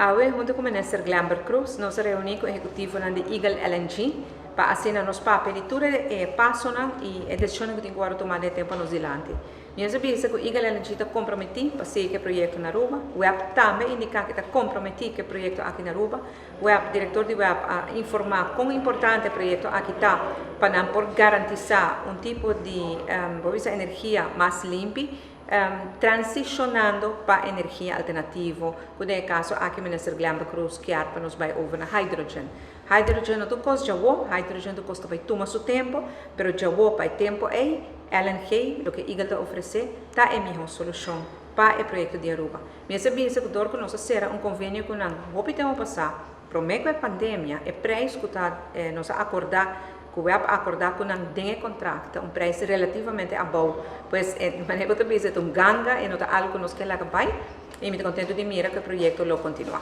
Awe, hunto cu Minister Glenbert Croes, nos a reuni cu ehecutivonan di Eagle LNG pa asina nos papia di tur e pasonan y e decisionnan cu tin cu wordo tuma den e tempo nos dilanti. Nos a bisa cu Eagle LNG ta comprometi pa sigui cu e proyecto na Aruba. WEB tambe a indica cu ta comprometi cu e proyecto aki na Aruba. WEB, director di WEB a informa con importante e proyecto aki ta pa nan por garantisa un tipo di, bo bisa, energia mas limpi, transicionando pa energia alternativo, cu den e caso aki Minister Glenbert Croes kier pa nos bay over na hydrogen. Hydrogen no ta un cos djawo, hydrogen ta un cos ta bay tuma su tempo, pero djawo pa e tempo ey, LNG, loke Eagle ta ofrece, ta e miho solucion pa e proyecto di Aruba. Mi a bisa cu dor cu nos a cera un convenio cu nan hopi tempo pasa, prome cu e pandemia, e prijs cu ta nos a acorda, cu WEB a acorda cu nan den e contract, un prijs relativamente abou, pues e manera cu ta bisa, ta un ganga y no ta algo cu nos kier laga bay, y mi ta contento di mira cu e proyecto lo continua.